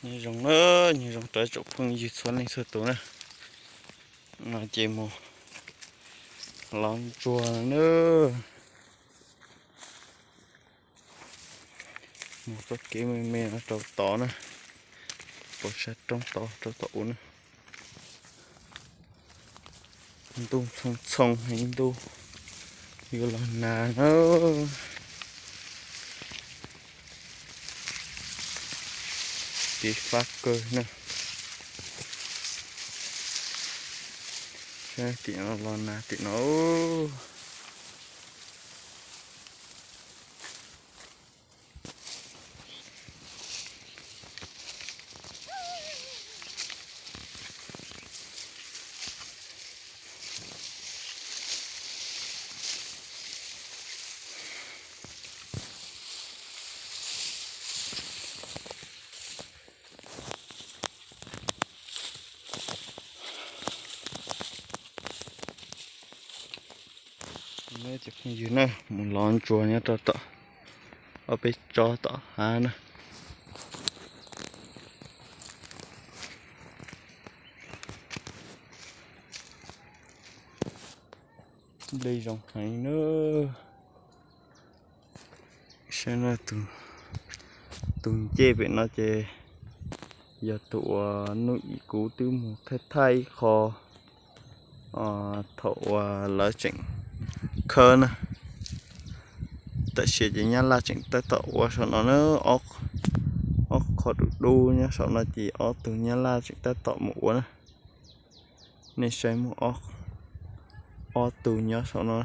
Nyob zoo na, nyob zoo rau tsoom phooj ywg txhua leej txhua tus na. No ces mus lov ntsuag na. Mus txoj kev me me no rau tod na, puas sab roob tod rau tom ub na. Ntuj txhoov txhoov heev, ntuj yuav los nag na. Kev fab kawg na. Saib tim no los nag tim no. Cov phooj ywg na, mus lov ntsuag nyob rau tom ob peb tsob tom hav na. Nplej zoo heev na. Saib na, tus ncej pem no ces yog tus uas hnub ib kuv twb mus thaij thaij ib qho thaum uas lawv tseem khawb na. Tam sim ces Nyab Laj tseem tab tom ua saum no na, ob qho dub dub nyob saum no ces ob tug Nyab Laj tseem tab tom mus ua na. Nej saib muaj ob tug nyob saum no,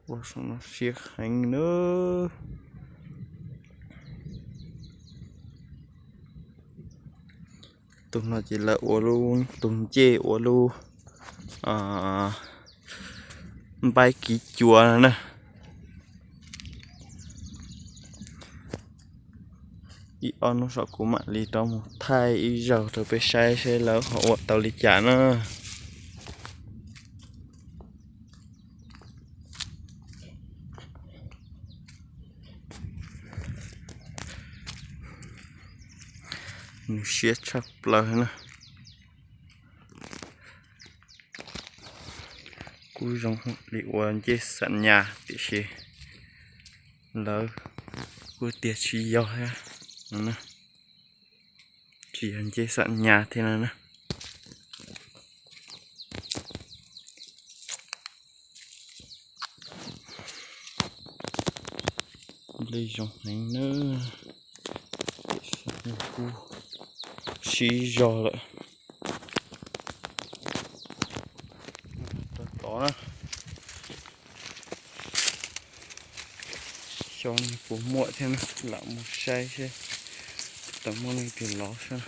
ua saum no siab heev na. Tus no ces lawv ua lub, tus ncej ua lub npaib kiv cua no na. Ib ob hnub saum kuv mam li rov mus thaij ib zaug rau peb saib seb lawv ho ua tau li cas na. Nws siab tshaj plaws na. Kuj zoo li ua ncej xam nyas tiam sis lawv kuj tias tsis yog thiab no na. Tsis yog ncej xam nyas thiab no na. Nplej zoo heev na. Kuj sib zog lawm. Tod na, xyov nws puas muaj thiab na, lam mus saib seb tau muaj leej twg lov seb.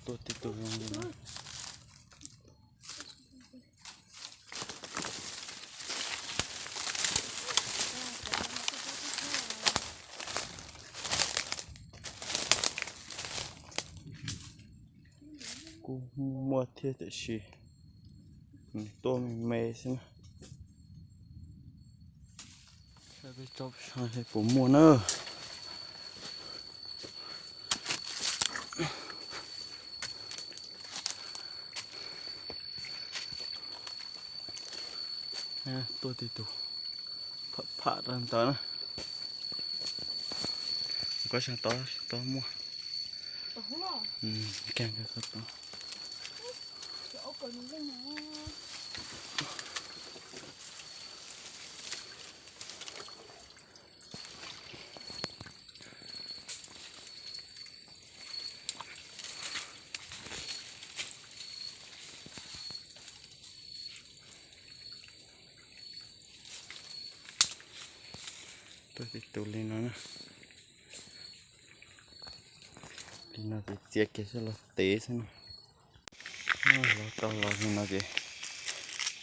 Tuaj tib tug zoo li no. Kuj muaj thiab tiam sis nws tuaj me me xwb na. Saib peb tsob peb saib puas muaj na. Tuaj tib tug pham pham rau ntawd na. Koj saib tod, tod muaj. Tus li no na, li no ces txiav kiag coj los tev xwb na. Los tau los li no ces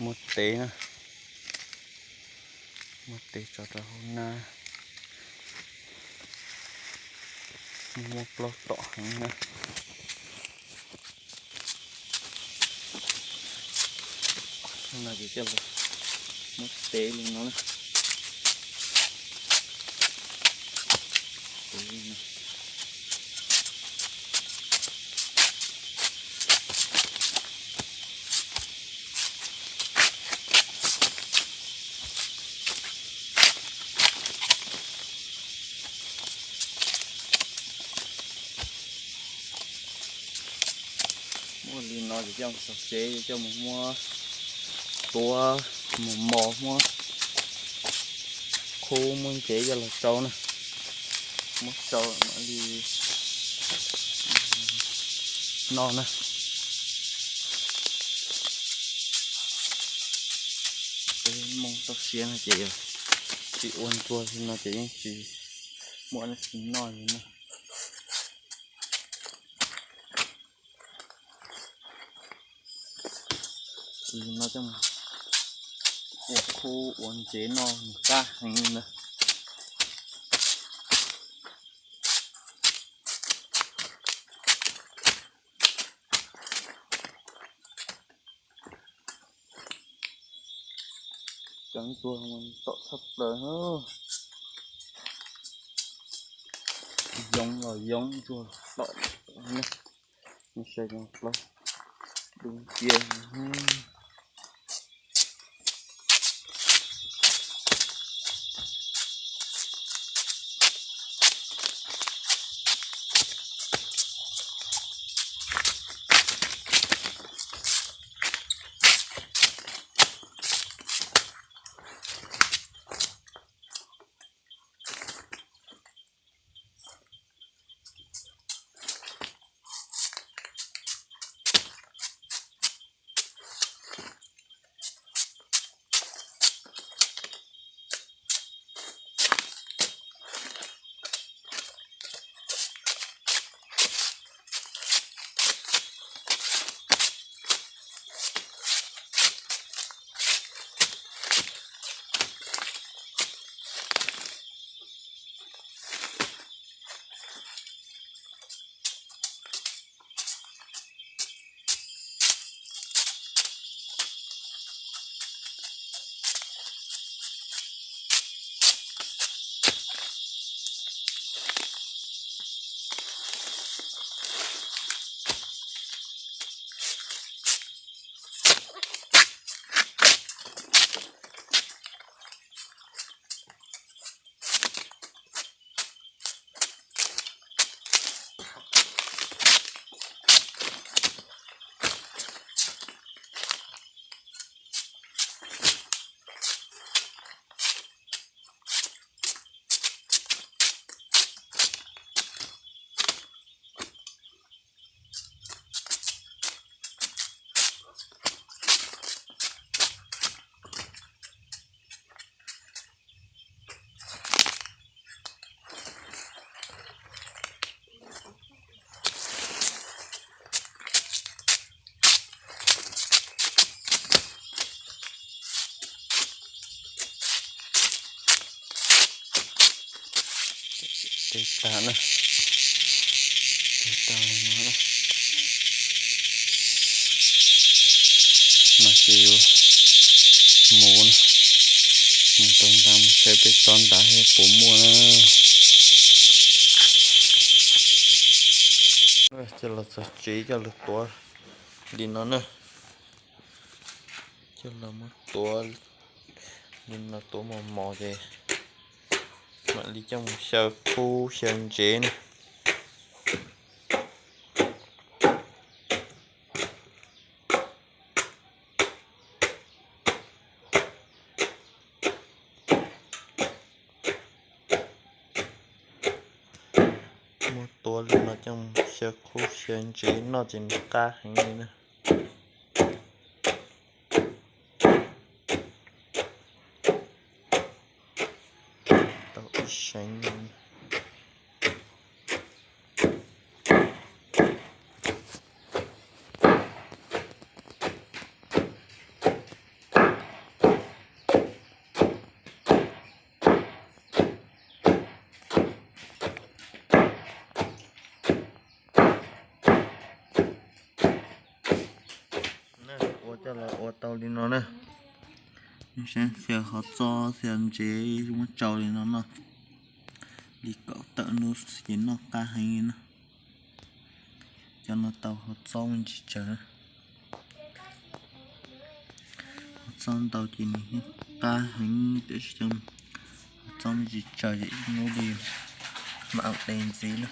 muab tev na, muab tev tso rau hauv na. Muaj plaub tom heev na. No ces coj los muab tev li no na. Muab li no ces coj mus txog tsev coj mus muab tuav mus mos muab qhub muab ntsev coj los tsau na. Muab tsau mam li noj na. Peb Hmoob toj siab no ces yog tsis ua ntsuag li no ces yeej tsis muaj dab tsi noj li na. Li no coj mus ua qhub ua ntsev noj nws qab heev li ntag. Cov ntsuag tom tshaj plaws, yoov los yoov ntsuag tom ne, saib cov plaub dub nciab. Tag na, tag no, no ces yuav mus na, mus rau nrad mus saib peb tsob nrad puas muaj na. Coj los txog tsev coj los tuav li no na, coj los muab tuav li no tuav mos mos ces mam li coj mus xyaw qhub xyaw ntsev na. Muab tuav li no coj mus xyaw qhub xyaw ntsev noj ces nws qab heev li na. Tau ib Seev. Ua coj los ua tau li no na. Saib, xia qhov txob xia ntsev muab tsau li no noj, li kaum tawm hnub ces noj qab heev li na. Cov no tau qhov txob me ntsis tsawg na. Qhov txob ntau ces nws qab heev tiam sis cov qhov txob me ntsis tsawg ces ib hnub li mam de ntxiv na.